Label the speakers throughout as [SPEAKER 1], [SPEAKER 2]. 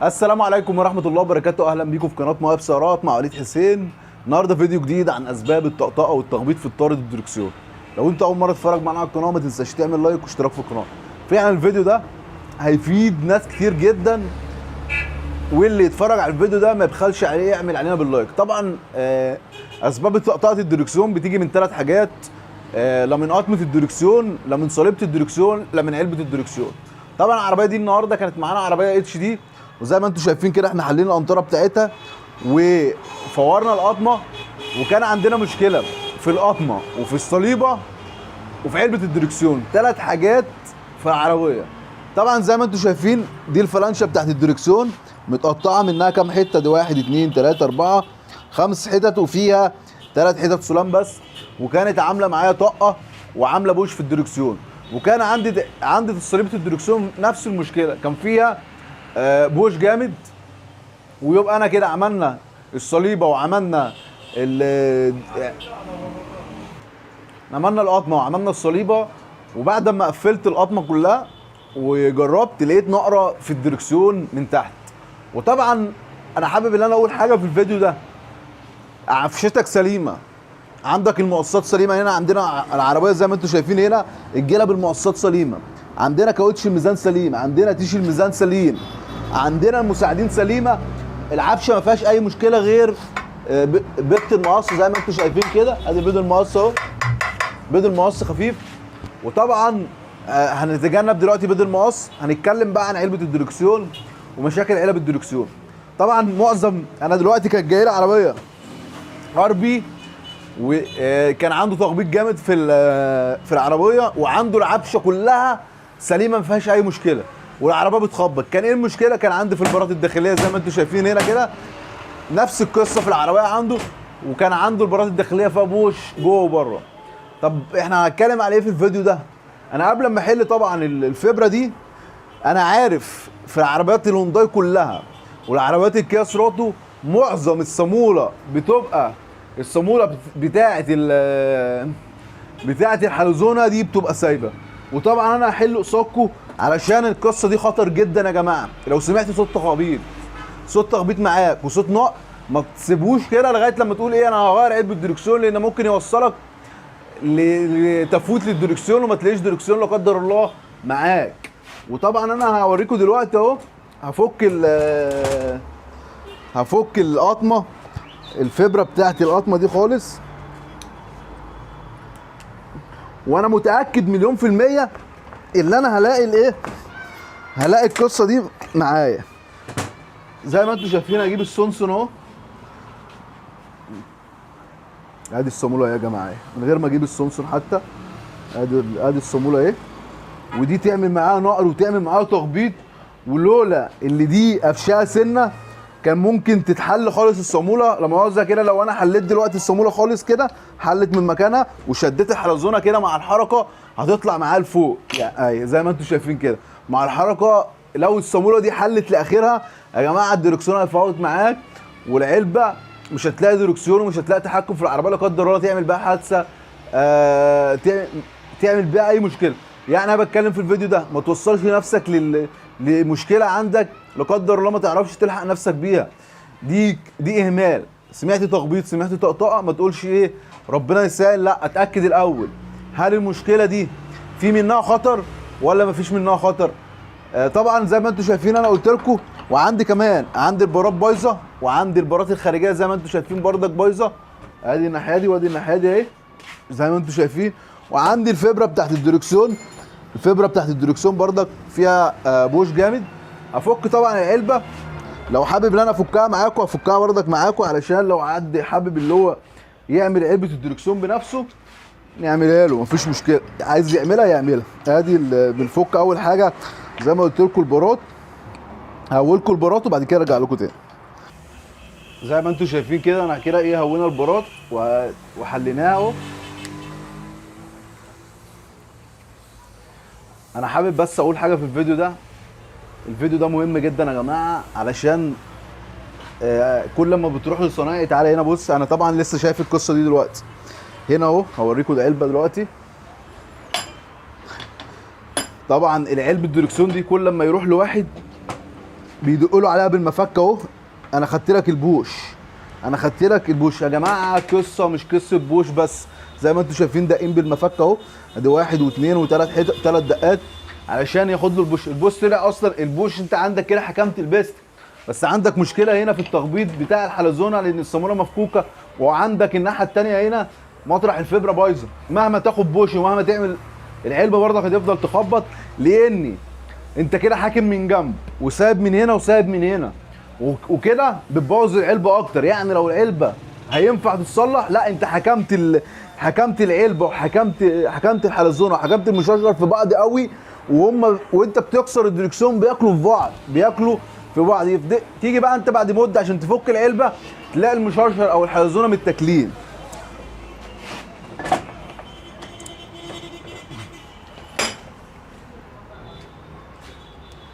[SPEAKER 1] السلام عليكم ورحمة الله وبركاته. أهلا بيكم في قناة مواهب سيارات مع وليد حسين. النهارده فيديو جديد عن أسباب الطقطقة والتخبيط في الطارد الدركسيون. لو أنت أول مرة تتفرج معانا على القناة ما تنساش تعمل like واشتراك في القناة. فعلا الفيديو ده هيفيد ناس كتير جدا، واللي يتفرج على الفيديو ده ما يبخلش عليه يعمل علينا بال like. طبعا اسباب طقطقة الدركسيون بتيجي من ثلاث حاجات، لا من قطمه الدركسيون، لا من صليبه الدركسيون، لا من علبة الدركسيون. طبعا العربية دي النهارده كانت معانا عربية HD، وزي ما انتم شايفين كده احنا حلينا القنطرة بتاعتها وفورنا القطمه، وكان عندنا مشكلة في القطمه وفي الصليبه وفي علبة الدركسيون، ثلاث حاجات في العربية. طبعا زي ما انتم شايفين دي الفلانشه بتاعت الدركسيون متقطعه منها كام حتة، دي 1 2 3 4 5 حتت، وفيها 3 حتت سلام بس، وكانت عامله معايا طقه وعامله بوش في الدركسيون. وكان عندي صليبه الدركسيون نفس المشكلة، كان فيها بوش جامد. ويبقى انا كده عملنا الصليبه وعملنا عملنا القطمه وعملنا الصليبه، وبعد ما قفلت القطمه كلها وجربت لقيت نقره في الدركسيون من تحت. وطبعا انا حابب ان انا اقول حاجة في الفيديو ده، عفشتك سليمة، عندك المقصات سليمة. هنا عندنا العربية زي ما انتم شايفين هنا الجلب المقصات سليمة، عندنا كاوتش الميزان سليم، عندنا تيش الميزان سليم، عندنا المساعدين سليمة، العفشه ما فيهاش اي مشكلة غير بيضة المقص زي ما انتم شايفين كده. ادي بيض المقص اهو، بيض المقص خفيف. وطبعا هنتجنب دلوقتي بيض المقص، هنتكلم بقى عن علبة الدركسيون ومشاكل علب الدركسيون. طبعا معظم انا دلوقتي كانت جاية لي عربية RB، وكان عنده تخبيط جامد في العربية، وعنده العفشه كلها سليمة ما فيهاش اي مشكلة، والعربية بتخبط. كان ايه المشكلة؟ كان عندي في البارات الداخلية زي ما انتم شايفين هنا كده، نفس القصة في العربية عنده، وكان عنده البارات الداخلية فيها بوش جوه وبره. طب احنا هنتكلم على ايه في الفيديو ده؟ انا قبل ما احل طبعا الفبره دي، انا عارف في العربيات الهونداي كلها والعربيات الكيا سيراتو معظم الصاموله بتبقى الصاموله بتاعه بتاعه الحلزونه دي بتبقى سايبه. وطبعا انا هحل قصادكم علشان القصة دي خطر جدا يا جماعة. لو سمعت صوت تخبيط، صوت تخبيط معاك وصوت نق، ما تسيبوش كده لغاية لما تقول ايه انا هغير علبة الدركسيون، لان ممكن يوصلك لتفوت للدركسيون وما تلاقيش دركسيون لا قدر الله معاك. وطبعا انا هوريكم دلوقتي اهو، هفك القطمه، الفبره بتاعت القطمه دي خالص، وانا متاكد مليون في المية اللي انا هلاقي الايه، هلاقي القصة دي معايا. زي ما انتم شايفين هجيب السونسون اهو، ادي الصاموله يا جماعة من غير ما اجيب السونسون حتى، ادي الصاموله اهي، ودي تعمل معاها نقر وتعمل معاها تخبيط، ولولا اللي دي قفشاها سنة كان ممكن تتحل خالص الصاموله. لا مؤاخذة كده لو انا حليت دلوقتي الصاموله خالص كده، حلت من مكانها وشديت الحلزونه كده مع الحركة هتطلع معاها لفوق، يعني زي ما انتم شايفين كده مع الحركة. لو الصاموله دي حلت لاخرها يا جماعة الدركسيون هيفوت معاك، والعلبه مش هتلاقي دركسيون ومش هتلاقي تحكم في العربية لا قدر الله تعمل بيها حادثه، تعمل بيها اي مشكلة. يعني انا بتكلم في الفيديو ده ما توصلش نفسك لمشكلة عندك لا قدر الله ما تعرفش تلحق نفسك بيها، دي اهمال. سمعت تخبيط، سمعت طقطقة، ما تقولش ايه ربنا يسهل، لا اتاكد الاول هل المشكلة دي في منها خطر ولا ما فيش منها خطر. طبعا زي ما انتم شايفين انا قلت لكم، وعندي كمان عندي البارات بايظة، وعندي البارات الخارجية زي ما انتم شايفين بردك بايظة، ادي الناحية دي وادي الناحية دي اهي زي ما انتم شايفين. وعندي الفبره بتاعت الدركسيون، الفبره بتاعت الدركسيون بردك فيها بوش جامد. افك طبعا العلبة، لو حابب ان انا افكها معاكم افكها بردك معاكم، علشان لو حد حابب اللي هو يعمل علبة الدركسيون بنفسه نعملها له، مفيش مشكلة، عايز يعملها يعملها. ادي بنفك اول حاجة زي ما قلت لكم البارات، هقولكم البارات وبعد كده ارجع لكم تاني. زي ما انتم شايفين كده انا كده ايه هوينا البارات وحليناها اهو. انا حابب بس اقول حاجة في الفيديو ده، الفيديو ده مهم جدا يا جماعة، علشان كل ما بتروح للصنايعي تعالى هنا بص، انا طبعا لسه شايف القصة دي دلوقتي هنا اهو، هوريكم العلبة دلوقتي. طبعا العلبة الدركسيون دي كل ما يروح لواحد بيدقوا له عليها بالمفك اهو. انا خدت لك البوش، انا خدت لك البوش يا جماعة. قصة مش قصة بوش بس، زي ما انتم شايفين دقين بالمفك اهو، ادي 1 و2 و3 حتت، 3 دقات علشان ياخد له البوش. البوش طلع اصلا، البوش انت عندك كده حكمت البيست، بس عندك مشكلة هنا في التخبيط بتاع الحلزونه لان الصاموله مفكوكه، وعندك الناحية الثانية هنا مطرح الفبره بايظة. مهما تاخد بوش ومهما تعمل العلبة برضك هتفضل تخبط، لان انت كده حاكم من جنب وسايب من هنا وسايب من هنا، وكده بتبوظ العلبة اكتر. يعني لو العلبة هينفع تتصلح، لا انت حكمت العلبة وحكمت الحلزونه وحكمت المشرشر في بعض قوي، وهم وانت بتكسر الدركسيون بياكلوا في بعض، بياكلوا في بعض. تيجي بقى انت بعد مده عشان تفك العلبة تلاقي المشرشر او الحلزونه متاكلين.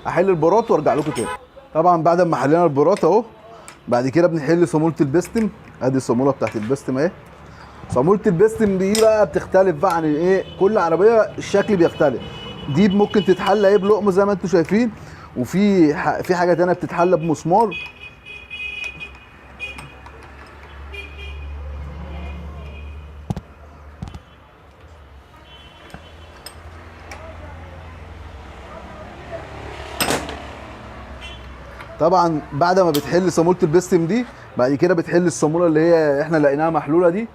[SPEAKER 1] احل البارات وارجع لكم تاني. طبعا بعد ما حلينا البارات اهو، بعد كده بنحل صاموله البستم. ادي الصاموله بتاعت البستم اهي. صاموله البستم دي بقى بتختلف بقى عن ايه، كل عربية الشكل بيختلف. دي ممكن تتحل ايه بلقمه زي ما انتم شايفين، وفي في حاجة تانية بتتحل بمسمار. طبعا بعد ما بتحل صاموله البستم دي، بعد كده بتحل الصاموله اللي هي احنا لقيناها محلولة دي،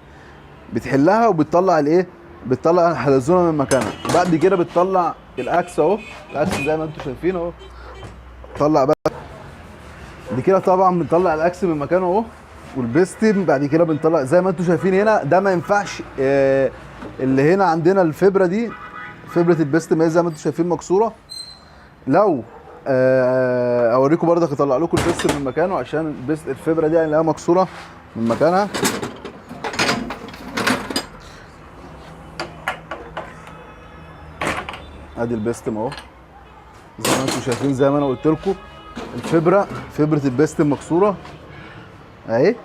[SPEAKER 1] بتحلها وبتطلع الايه، بتطلع الحلزونه من مكانها. بعد كده بتطلع الاكس اهو، الاكس زي ما انتم شايفين اهو، طلع بقى بعد كده. طبعا بنطلع الاكس من مكانه اهو والبستم. بعد كده بنطلع زي ما انتم شايفين هنا، ده ما ينفعش اللي هنا عندنا الفبره دي، فبره البستم اهي زي ما انتم شايفين مكسورة. لو اوريكم برضك اطلع لكم البستم من مكانه، عشان الفبره دي هنلاقيها مكسورة من مكانها. ادي البستم اهو زي ما انتم شايفين، زي ما انا قلت لكم الفبره، فبره البستم مكسورة اهي.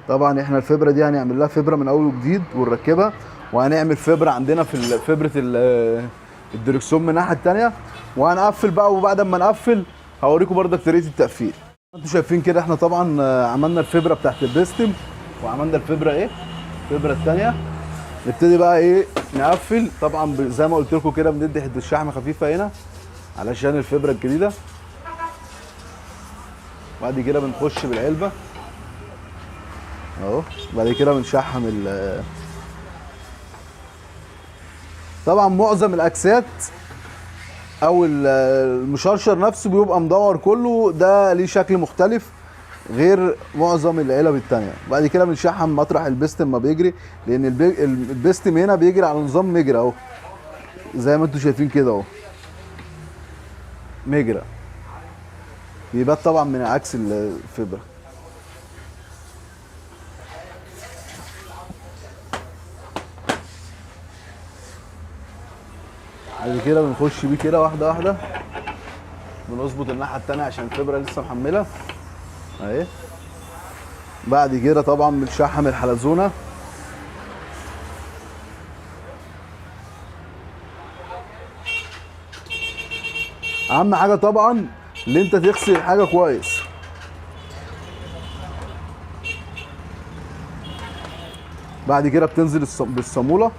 [SPEAKER 1] طبعا احنا الفبره دي هنعمل لها فبره من اول وجديد ونركبها، وهنعمل فبره عندنا في فبره الدركسيون من الناحية الثانية، وهنقفل بقى. وبعد ما نقفل هوريكم برضك طريقه التقفيل. انتوا شايفين كده احنا طبعا عملنا الفبره بتاعت البستم، وعملنا الفبره ايه، الفبره الثانية. نبتدي بقى ايه نقفل. طبعا زي ما قلت لكم كده بندي حتة شحم خفيفة هنا علشان الفبره الجديدة. بعد كده بنخش بالعلبه اهو، بعد كده بنشحم طبعا معظم الاكسات او المشرشر نفسه بيبقى مدور كله، ده ليه شكل مختلف غير معظم العلب التانية. بعد كده بنشحم مطرح البستم ما بيجري، لان البستم هنا بيجري على نظام مجرى اهو زي ما انتم شايفين كده اهو، مجرى بيبات طبعا من عكس الفبره. بعد كده بنخش بيه كده واحدة واحدة، بنظبط الناحية التانية عشان الفبره لسه محمله اهي. بعد كده طبعا بنشحم الحلزونه. اهم حاجة طبعا اللي انت تغسل الحاجة كويس. بعد كده بتنزل بالصاموله.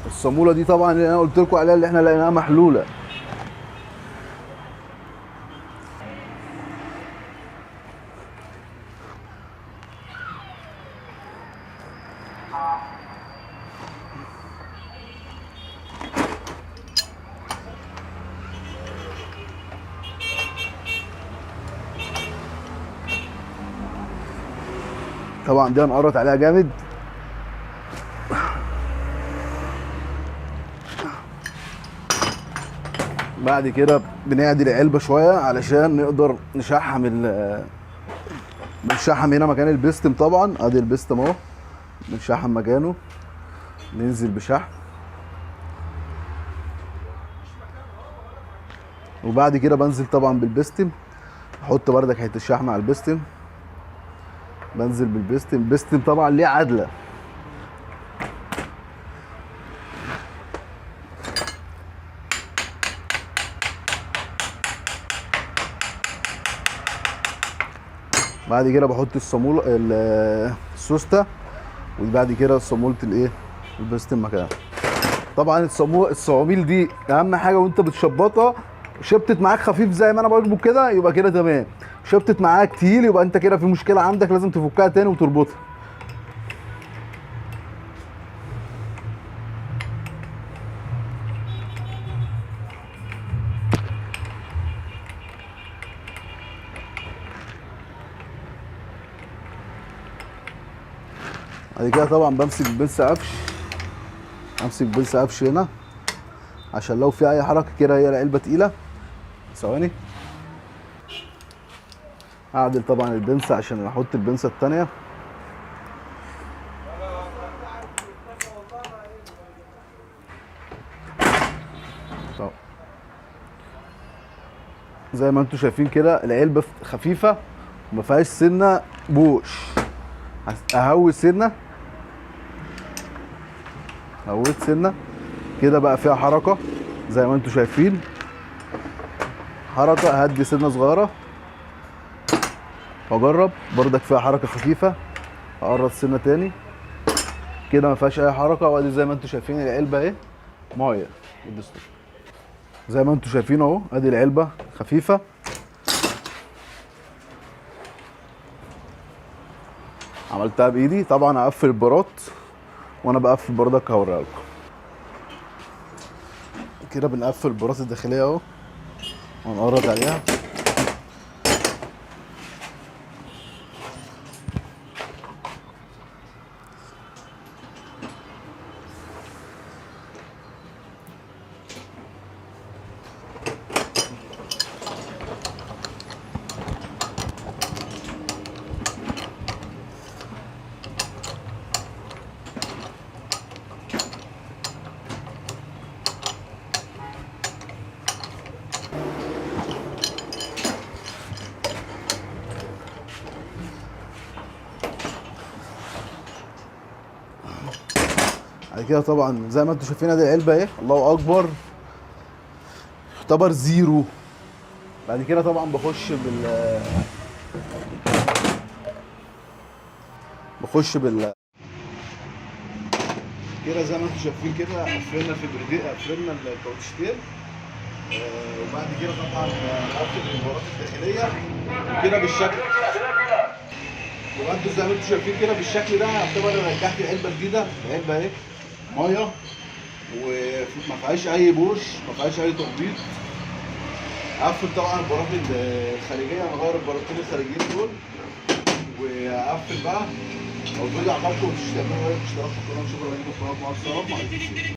[SPEAKER 1] الصاموله دي طبعا اللي انا قلت لكم عليها اللي احنا لقيناها محلولة. طبعا دي هنقرط عليها جامد. بعد كده بنعدل العلبة شوية علشان نقدر نشحم بنشحم هنا مكان البستم. طبعا ادي البستم اهو، بنشحم مكانه، ننزل بشحم. وبعد كده بنزل طبعا بالبستم، احط بردك حتة الشحم على البستم، بنزل بالبستم. البستم طبعا ليه عدله، بعد كده بحط الصامولة السوستة، وبعد كده صامولة الايه البستم مكانها. طبعا الصواميل دي اهم حاجة وانت بتشبطها، شبطت معاك خفيف زي ما انا بربط كده يبقى كده تمام، شبطت معاك تقيل يبقى انت كده في مشكلة عندك، لازم تفكها تاني وتربطها. بعد كده طبعا بمسك بنس قفش، امسك بنس قفش هنا عشان لو في اي حركة كده، هي العلبة تقيلة. ثواني اعدل طبعا البنسه عشان احط البنسه الثانية. طب زي ما انتم شايفين كده العلبة خفيفة وما فيهاش سنة بوش. اهوي سنة، هويت سنة كده بقى فيها حركة زي ما انتم شايفين، حركة. هدي سنة صغيرة واجرب بردك فيها حركة خفيفة، اقرب سنة تاني كده ما فيهاش اي حركة. وادي زي ما انتم شايفين العلبة اهي مية زي ما انتم شايفين اهو، ادي العلبة خفيفة. عملتها بايدي. طبعا هقفل البارات، وانا بقفل بردك هوريها لكم كده. بنقفل البارات الداخلية اهو ونقرب عليها. بعد كده طبعا زي ما انتم شايفين ادي العلبة اهي، الله اكبر، يعتبر zero. بعد كده طبعا بخش بال كده زي ما انتم شايفين كده. قفلنا في بريدي، قفلنا الكاوتشتين، وبعد كده طبعا نقفل البارات الداخلية وكده بالشكل. يبقى انتوا زي ما انتم شايفين كده بالشكل ده يعتبر رجعت علبة جديدة. العلبة اهي مية وما فيهاش اي بوش، ما فيهاش اي تخبيط. هقفل طبعا البارات الخارجية، هنغير الباراتين الخارجيين دول وهقفل بقى. لو الفيديو عجبكم ما تنسوش تعملوا like واشتراك في القناة. شكرا لكم، مع السلامة.